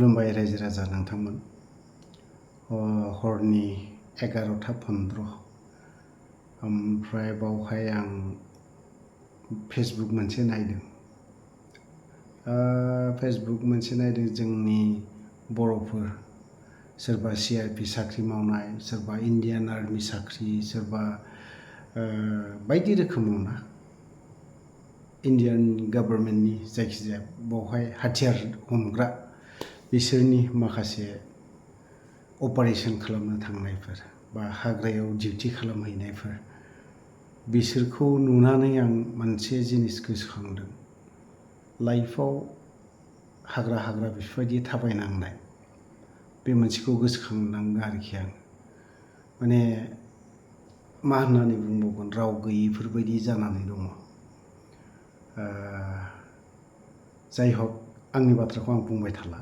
खुलुमबाय रायजो राजा नोंथांमोन। हरनि 11:15 ओमफ्राय बावहाय आं फेसबुक मोनसे नायदों। जोंनि बर'फोर सोरबा CRP साख्रि मावनाय, सोरबा इन्डियान आर्मि साख्रि, सोरबा बायदि रोखोमाव ना इन्डियान गभर्नमेन्टनि जायखिजाया बावहाय हाथियार हमग्रा बिसोरनि माखासे अपारेशन खालामनो थांनायफोर बा हाग्रायाव डिउटि खालामहैनायफोर बिसोरखौ नुनानै आं मोनसे जिनिस गोसोखांदों। लाइफआव हाग्रा बेफोरबायदि थाबायनांनाय बे मोनसेखौ गोसोखांनांगौ आरोखि आं। माने मा होननानै बुंबावगोन, राव गैयिफोरबायदि जानानै दङ। जाय हक आंनि बाथ्राखौ आं बुंबाय थाला,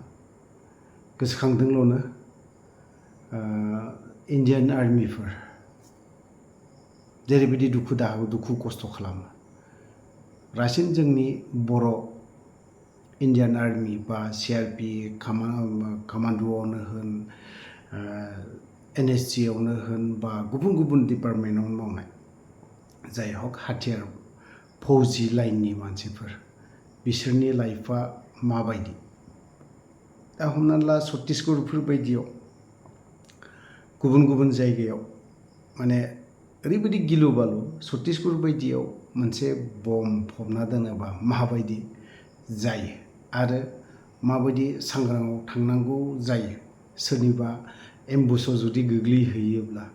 गोसोखांदोंल'नो। इन्डियान आर्मिफोर जेरैबायदि दुखु खस्थ' खालामो, रासिन जोंनि बर' इन्डियान आर्मि बा CRP कामान्ड'आवनो होन, NSG आवनो होन बा गुबुन डिपार्टमेन्टआवनो मावनाय जाय हक हाथियार फौजि लाइननि मानसिफोर, बिसोरनि लाइफआ माबायदि। दा हमनानै ला छत्तीसगढ़फोर बायदियाव गुबुन जायगायाव माने ओरैबायदि गिलु बालु, छत्तीसगढ़ बायदियाव मोनसे बम फबना दोनोबा माबायदि जायो आरो माबायदि सांग्राङाव थांनांगौ जायो। सोरनिबा एम्बुसआव जुदि गोग्लैहैयोब्ला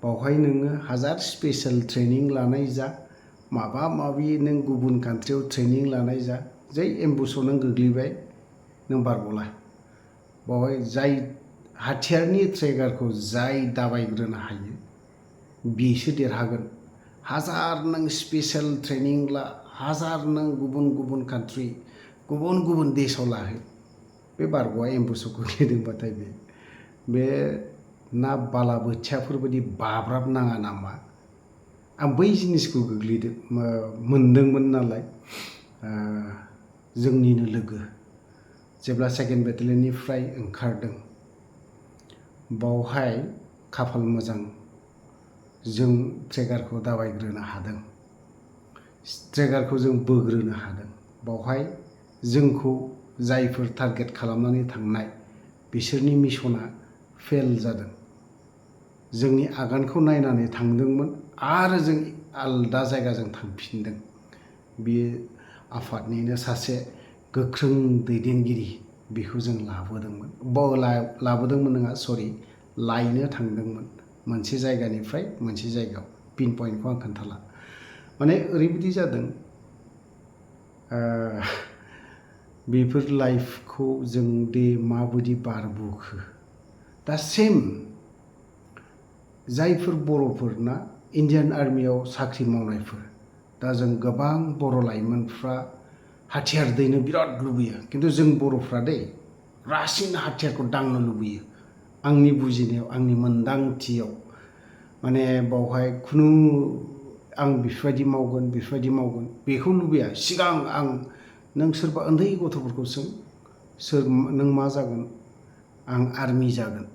बावहाय नोङो हाजार स्पेशेल ट्रेनिं लानाय जा, माबा माबि नों गुबुन कान्ट्रियाव ट्रेनिं लानाय जा, जै एम्बुसआव नों गोग्लैबाय नों बारग'ला। बावहाय जाय हाथियारनि ट्रेगारखौ जाय दाबायग्रोनो हायो बिसो देरहागोन। हाजार नों स्पेशेल ट्रेनिं ला, हाजार नों गुबुन कान्ट्रि गुबुन देशआव लाहै, बे बारग'आ एम्बुसआव गोग्लैदोंबाथाय बे ना बालाबोथियाफोरबायदि बाब्राब नाङा नामा। आं बै जिनिसखौ मोनदोंमोन नालाय। जोंनिनो लोगो जेब्ला 2nd बेटेलियननिफ्राय ओंखारदों, बावहाय खाफाल मोजां जों ट्रेगारखौ दाबायग्रोनो हादों, ट्रेगारखौ जों बोग्रोनो हादों। बावहाय जोंखौ जायफोर टारगेट खालामनानै थांनाय बिसोरनि मिशना फेल जादों। जोंनि आगानखौ नायनानै थांदोंमोन आरो जों आलदा जायगाजों थांफिनदों। बेयो आफादनिनो सासे गोख्रों दैदेनगिरि, बेखौ जों लाबोदोंमोन नङा, लायनो थांदोंमोन मोनसे जायगानिफ्राय मोनसे जायगायाव। पिन पइन्टखौ आं खोन्थाला। माने ओरैबायदि जादों, बेफोर लाइफखौ जों दे माबायदि बारबोखो। दा सेम जायफोर बर'फोर ना इन्डियान आर्मियाव साख्रि मावनायफोर, दा जों गोबां बर' लाइमोनफ्रा हाथियार दैनो बिराद लुबैयो, खिन्थु जों बर'फ्रा रासिन हाथियारखौ दांनो लुबैयो। आंनि बुजिनायाव, आंनि मोन्दांथियाव माने बावहाय आं बेफोरबायदि मावगोन बेखौ लुबैया। सिगां नों सोरबा उन्दै गथ'फोरखौ सों, नों मा जागोन? आं आर्मि जागोन।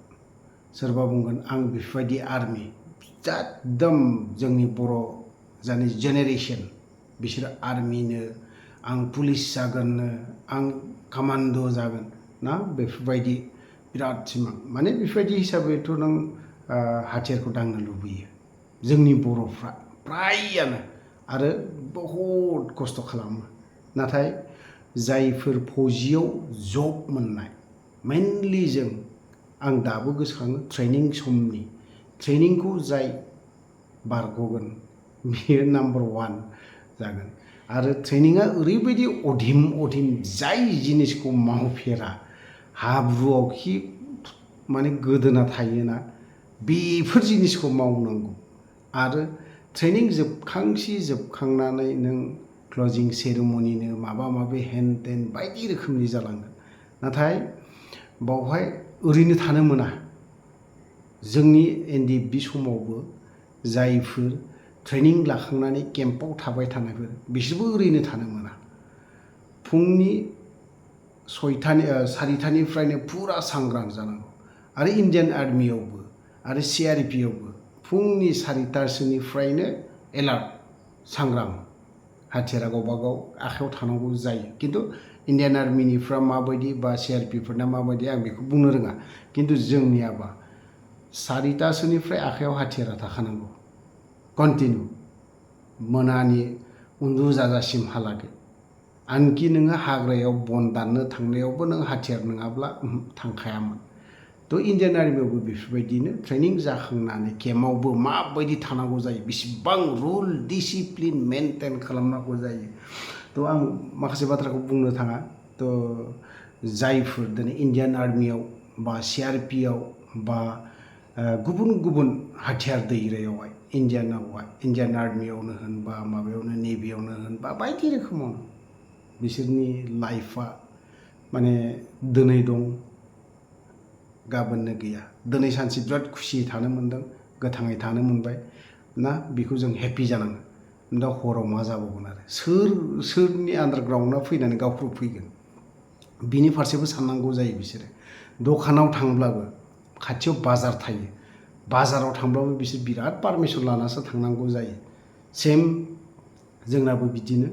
सोरबा बुंगोन आं बेफोरबायदि आर्मि। एकदम जोंनि बर' जानि जेनेरेसन, बिसोरो आर्मिनो, आं पुलिस जागोननो, आं कामान्ड' जागोन ना, बेफोरबायदि बिराद सिमां। माने बेफोरबायदि हिसाबैथ' नों हाथियारखौ दांनो लुबैयो जोंनि बर'फ्रा फ्रायानो, आरो बहुद खस्थ' खालामो। नाथाय जायफोर फौजियाव जब मोननाय, मेनलि आं दाबो गोसोखाङो ट्रेनिं समनि ट्रेनिंखौ जाय बारग'गोन बियो नाम्बार 1 जागोन। आरो ट्रेनिंआ ओरैबायदि अधीम जाय जिनिसखौ मावफेरा, हाब्रुआवखि माने गोदोना थायोना, बेफोर जिनिसखौ मावनांगौ। आरो ट्रेनिं जोबखांनानै नों क्लजिं सेरेमनिनो माबा माबि हेन टेन बायदि रोखोमनि जालांगोन। नाथाय बावहाय ओरैनो थानो मोना। जोंनि NDFB समावबो जायफोर ट्रेनिं लाखांनानै केम्पआव थाबाय थानायफोर, बिसोरबो ओरैनो थानो मोना। फुंनि सारिथानिफ्रायनो फुरा सांग्रां जानांगौ आरो इन्डियान आर्मियावबो आरो CRPयावबो फुंनि 4टासोनिफ्रायनो एलार्ट सांग्रां हाथियारा गावबा गाव आखायाव थानांगौ जायो खिन्थु इन्डियान आर्मिनिफ्रा माबायदि बा CRPफोरना माबायदि आं बेखौ बुंनो रोङा खिन्थु जोंनियाबा 4टासोनिफ्राय आखायाव हाथियारा थाखानांगौ कन्टिनिउ मोनानि उन्दुजाजासिमहालागै आनखि नोङो हाग्रायाव बन दाननो थांनायावबो नों हाथियार नङाब्ला थांखायामोन थ' इन्डियान आर्मियावबो बेफोरबायदिनो ट्रेनिं जाखांनानै केम्पआवबो माबायदि थानांगौ जायो बेसेबां रुल डिसिप्लिन मेनटेन खालामनांगौ जायो थ' आं माखासे बाथ्राखौ बुंनो थाङा थ' जायफोर दिनै इन्डियान आर्मियाव बा CRPयाव बा गुबुन गुबुन हाथियार दैग्रायावहाय इन्डियान आर्मियावनो होन बा माबायावनो नेभियावनो होन बा बायदि रोखोमावनो बिसोरनि लाइफआ माने दिनै दं गाबोननो गैया दिनै सानसे बिराद खुसियै थानो मोनदों गोथाङै थानो मोनबाय ना बेखौ जों हेपि जानांगोन दा हराव मा जाबावगोन आरो सोरनि आन्डारग्राउन्डआ फैनानै गावखौ फैगोन बिनि फारसेबो साननांगौ जायो बिसोरो दखानाव थांब्लाबो खाथियाव बाजार थायो बाजाराव थांब्लाबो बिसोर बिराद पारमिसन लानासो थांनांगौ जायो सेम जोंनाबो बिदिनो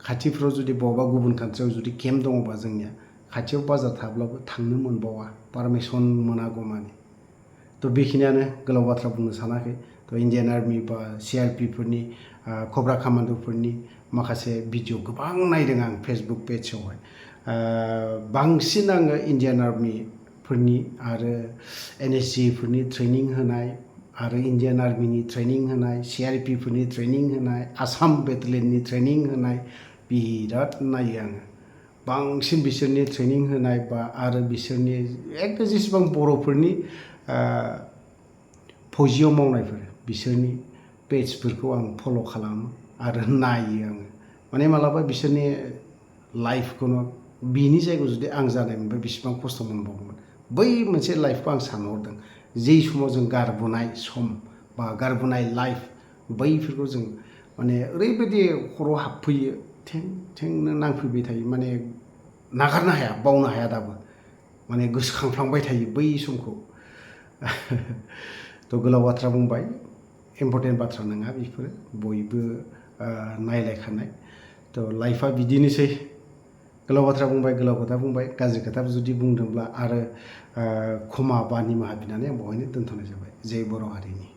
खाथिफ्राव जुदि बबावबा गुबुन कान्ट्रियाव जुदि केम्प दङबा जोंनिया खाथियाव बाजार थाब्लाबो थांनो मोनबावा पारमिसन मोनागौमानि थ' बेखिनियानो गोलाव बाथ्रा बुंनो सानाखै थ' इन्डियान आर्मि बा CRPफोरनि कब्रा कामान्ड'फोरनि माखासे भिडिअ गोबां नायदों आं फेसबुक पेजआवहाय बांसिन आङो इन्डियान आर्मिफोरनि आरो NSGफोरनि ट्रेनिं होनाय आरो इन्डियान आर्मिनि ट्रेनिं होनाय CRPफोरनि ट्रेनिं होनाय आसाम बेटेलियननि ट्रेनिं होनाय बिराद नायो आङो बांसिन बिसोरनि ट्रेनिं होनाय बा आरो बिसोरनि एकदम जेसेबां बर'फोरनि फौजियाव मावनायफोर बिसोरनि पेजफोरखौ आं फल' खालामो आरो नायो आङो माने मालाबा बिसोरनि लाइफखौनो बिनि जायगायाव जुदि आं जानाय मोनबा बेसेबां खस्थ' मोनबावगौमोन बै मोनसे लाइफखौ आं सानहरदों जै समाव जों गारबोनाय सम बा गारबोनाय लाइफ बैफोरखौ जों माने ओरैबायदि खर'आव हाबफैयो थें थेंनो नांफैबाय थायो माने नागारनो हाया बावनो हाया दाबो माने गोसोखांफ्लांबाय थायो बै समखौ थ' गोलाव बाथ्रा बुंबाय इम्परटेन्ट बाथ्रा नङा बेफोरो बयबो नायलायखानाय थ' लाइफआ बिदिनोसै गोलाव बाथ्रा बुंबाय गोलाव खोथा बुंबाय गाज्रि खोथा जुदि बुंदोंब्ला आरो क्षमा बा निमाहा बिनानै आं बेवहायनो दोनथ'नाय जाबाय जय बर' हारिनि